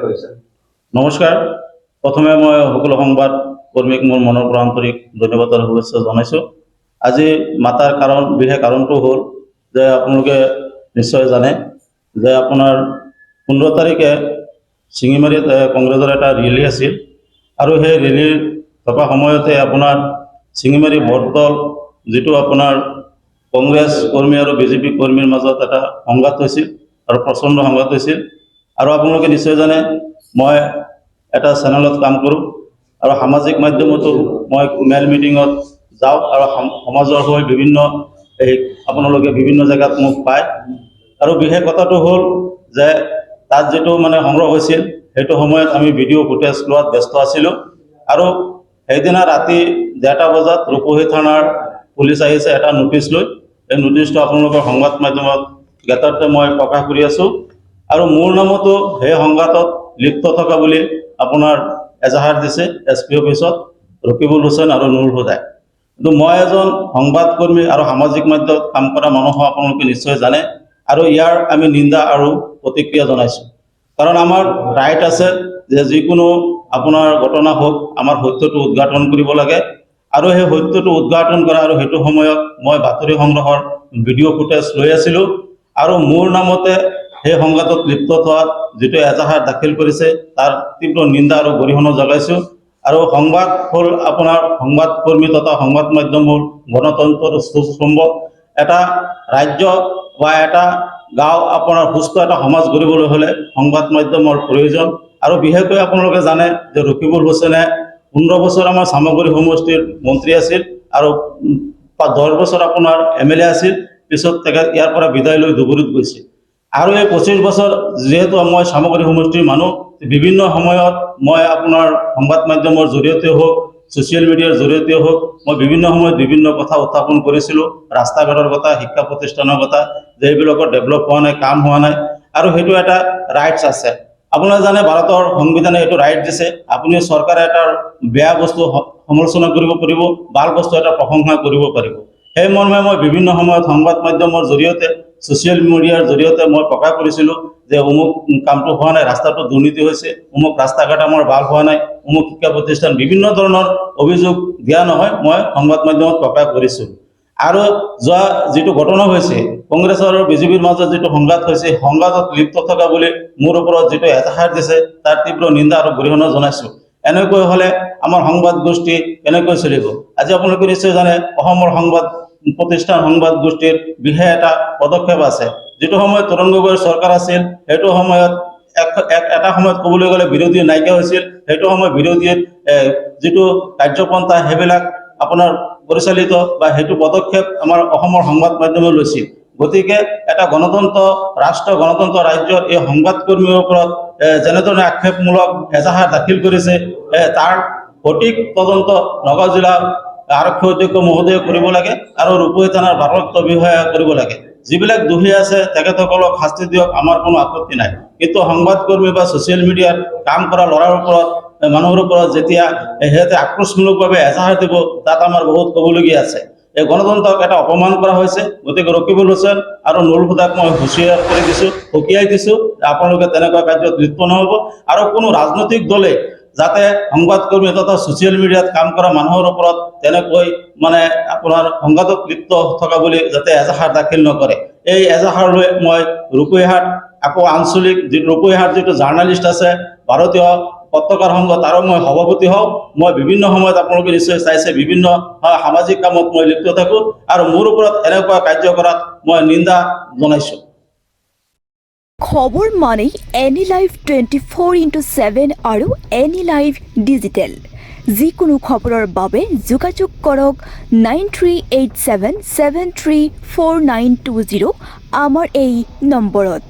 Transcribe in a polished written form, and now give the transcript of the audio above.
কৰিছে। নমস্কাৰ। প্ৰথমে মই সকলো সংবাদ কৰ্মীক মোৰ মনৰ পৰা আন্তৰিক ধন্যবাদ আৰু শুভেচ্ছা জনাইছোঁ। আজি মাতাৰ কাৰণ, বিশেষ কাৰণটো হ'ল যে আপোনালোকে নিশ্চয় জানে যে আপোনাৰ 15 তাৰিখে শিঙিমাৰীত কংগ্ৰেছৰ এটা ৰেলী আছিল আৰু সেই ৰেলীৰ থকা সময়তে আপোনাৰ শিঙিমাৰী বৰদল যিটো আপোনাৰ কংগ্ৰেছ কৰ্মী আৰু বিজেপি কৰ্মীৰ মাজত এটা সংঘাত হৈছিল আৰু প্ৰচণ্ড সংঘাত হৈছিল। আৰু আপোনালোকে নিশ্চয় জানে, মই এটা চেনেলত কাম কৰোঁ আৰু সামাজিক মাধ্যমতো মই মেল মিটিঙত যাওঁ আৰু সমাজৰ হৈ বিভিন্ন এই আপোনালোকে বিভিন্ন জেগাত মোক পায়। আৰু বিশেষ কথাটো হ'ল যে তাত যিটো মানে সংগ্ৰহ হৈছিল, সেইটো সময়ত আমি ভিডিঅ' ফুটেজ লোৱাত ব্যস্ত আছিলোঁ আৰু সেইদিনা ৰাতি 1:30 বজাত ৰূপহী থানাৰ পুলিচ আহিছে এটা নটিচ লৈ। এই নটিচটো আপোনালোকৰ সংবাদ মাধ্যমত জ্ঞাতাৰ্থে মই প্ৰকাশ কৰি আছোঁ। আৰু মোৰ নামতো সেই সংঘাতত লিপ্ত থকা বুলি আপোনাৰ এজাহাৰ দিছে এছ পি অফিচত ৰকিবুল হুছেইন আৰু নুৰুল হুদাই। কিন্তু মই এজন সংবাদকৰ্মী আৰু সামাজিক মাধ্যমত কাম কৰা মানুহ, আপোনালোকে নিশ্চয় জানে। আৰু ইয়াৰ আমি নিন্দা আৰু প্ৰতিক্ৰিয়া জনাইছোঁ, কাৰণ আমাৰ ৰাইট আছে যে যিকোনো আপোনাৰ ঘটনা হওক, আমাৰ সত্যটো উদঘাটন কৰিব লাগে। আৰু সেই সত্যটো উদঘাটন কৰা আৰু সেইটো সময়ত মই বাতৰি সংগ্ৰহৰ ভিডিঅ' ফুটেজ লৈ আছিলোঁ আৰু মোৰ নামতে সেই সংঘাতত লিপ্ত হোৱাত যিটো এজাহাৰ দাখিল কৰিছে, তাৰ তীব্ৰ নিন্দা আৰু গৰিহণা জনাইছোঁ। আৰু সংবাদ হ'ল আপোনাৰ সংবাদকৰ্মী তথা সংবাদ মাধ্যম হ'ল গণতন্ত্ৰৰ স্তম্ভ। এটা ৰাজ্য বা এটা গাঁও, আপোনাৰ সুস্থ এটা সমাজ গঢ়িবলৈ হ'লে সংবাদ মাধ্যমৰ প্ৰয়োজন। আৰু বিশেষকৈ আপোনালোকে জানে যে ৰকিবুল হুছেইনে 15 বছৰ আমাৰ চামগুৰি সমষ্টিৰ মন্ত্ৰী আছিল আৰু 10 বছৰ আপোনাৰ এম এল এ আছিল। পিছত তেখেত ইয়াৰ পৰা বিদায় লৈ ধুবুৰীত গৈছে। আৰু এই 25 বছৰ যিহেতু মই চামগুৰি সমষ্টিৰ মানুহ, বিভিন্ন সময়ত মই আপোনাৰ সংবাদ মাধ্যমৰ জৰিয়তে হওক, ছ'চিয়েল মিডিয়াৰ জৰিয়তে হওক, মই বিভিন্ন সময়ত বিভিন্ন কথা উত্থাপন কৰিছিলোঁ, ৰাস্তা ঘাটৰ কথা, শিক্ষা প্ৰতিষ্ঠানৰ কথা, যে এইবিলাকৰ ডেভেলপ হোৱা নাই, কাম হোৱা নাই। আৰু সেইটো এটা ৰাইটছ আছে। আপোনালোকে জানে, ভাৰতৰ সংবিধানে এইটো ৰাইট দিছে, আপুনি চৰকাৰে এটা বেয়া বস্তু সমালোচনা কৰিব পাৰিব, ভাল বস্তু এটা প্ৰশংসা কৰিব পাৰিব। সেই মৰ্মে মই বিভিন্ন সময়ত সংবাদ মাধ্যমৰ জৰিয়তে, ছ'চিয়েল মিডিয়াৰ জৰিয়তে মই প্ৰকাশ কৰিছিলোঁ যে অমুক কামটো হোৱা নাই, ৰাস্তাটো দুৰ্নীতি হৈছে, অমুক ৰাস্তা ঘাট আমাৰ ভাল হোৱা নাই, অমুক শিক্ষা প্ৰতিষ্ঠান, বিভিন্ন ধৰণৰ অভিযোগ দিয়া নহয়, মই সংবাদ মাধ্যমত প্ৰকাশ কৰিছোঁ। আৰু যোৱা যিটো ঘটনা হৈছে, কংগ্ৰেছ আৰু বিজেপিৰ মাজত যিটো সংঘাত হৈছে, সংঘাতত লিপ্ত থকা বুলি মোৰ ওপৰত যিটো এজাহাৰ দিছে, তাৰ তীব্ৰ নিন্দা আৰু গৰিহণা জনাইছোঁ। এনেকৈ হ'লে আমাৰ সংবাদ গোষ্ঠী কেনেকৈ চলিব? আজি আপোনালোকে নিশ্চয় জানে, অসমৰ সংবাদ প্ৰতিষ্ঠান, সংবাদ গোষ্ঠীৰ বিশেষ এটা পদক্ষেপ আছে। যিটো সময়ত তৰুণ গগৈৰ চৰকাৰ আছিল, সেইটো সময়ত এটা সময়ত ক'বলৈ গ'লে বিৰোধী নাইকিয়া হৈছিল। সেইটো সময়ত বিৰোধীৰ যিটো কাৰ্যপন্থা, সেইবিলাক আপোনাৰ পৰিচালিত বা সেইটো পদক্ষেপ আমাৰ অসমৰ সংবাদ মাধ্যমে লৈছিল। গতিকে এটা গণতন্ত্ৰ ৰাষ্ট্ৰ, গণতন্ত্ৰ ৰাজ্যৰ এই সংবাদকৰ্মীৰ ওপৰত যেনেধৰণে আক্ষেপমূলক এজাহাৰ দাখিল কৰিছে, তাৰ সঠিক তদন্ত নগাঁও জিলা আৰক্ষী অধীক্ষক মহোদয়ে কৰিব লাগে আৰু ৰূপহী থানাৰ ভাৰপ্ৰাপ্ত বিষয়া কৰিব লাগে। যিবিলাক দোষী আছে, তেখেতসকলক শাস্তি দিয়ক, আমাৰ কোনো আপত্তি নাই। কিন্তু সংবাদকৰ্মী বা ছ'চিয়েল মিডিয়াত কাম কৰা ল'ৰাৰ ওপৰত, মানুহৰ ওপৰত যেতিয়া সিহঁতে আক্ৰোশমূলকভাৱে এজাহাৰ দিব, তাত আমাৰ বহুত ক'বলগীয়া আছে। এই গণতন্ত্ৰক এটা অপমান কৰা হৈছে। গতিকে ৰকিবুল হুছেইন আৰু নুৰুল হুদাক মই হুঁচিয়াৰ কৰি দিছোঁ, সকীয়াই দিছোঁ যে আপোনালোকে তেনেকুৱা কাৰ্যত লিপ্ত নহ'ব আৰু কোনো ৰাজনৈতিক দলে যাতে সংবাদকৰ্মী তথা ছ'চিয়েল মিডিয়াত কাম কৰা মানুহৰ ওপৰত তেনেকৈ মানে আপোনাৰ সংঘাতত লিপ্ত থকা বুলি যাতে এজাহাৰ দাখিল নকৰে। এই এজাহাৰ লৈ মই ৰূপহীহাট আকৌ আঞ্চলিক যি ৰূপহীহাট যিটো জাৰ্ণালিষ্ট আছে, ভাৰতীয় পত্ৰকাৰ সংঘ, তাৰো মই সভাপতি হওঁ। মই বিভিন্ন সময়ত আপোনালোকে নিশ্চয় চাইছে, বিভিন্ন সামাজিক কামত মই লিপ্ত থাকোঁ আৰু মোৰ ওপৰত এনেকুৱা কাৰ্য কৰাত মই নিন্দা জনাইছোঁ। খবৰ মানেই এনি লাইভ 24x7 আৰু এনি লাইভ ডিজিটেল। যিকোনো খবৰৰ বাবে যোগাযোগ কৰক 9387734920 আমাৰ এই নম্বৰত।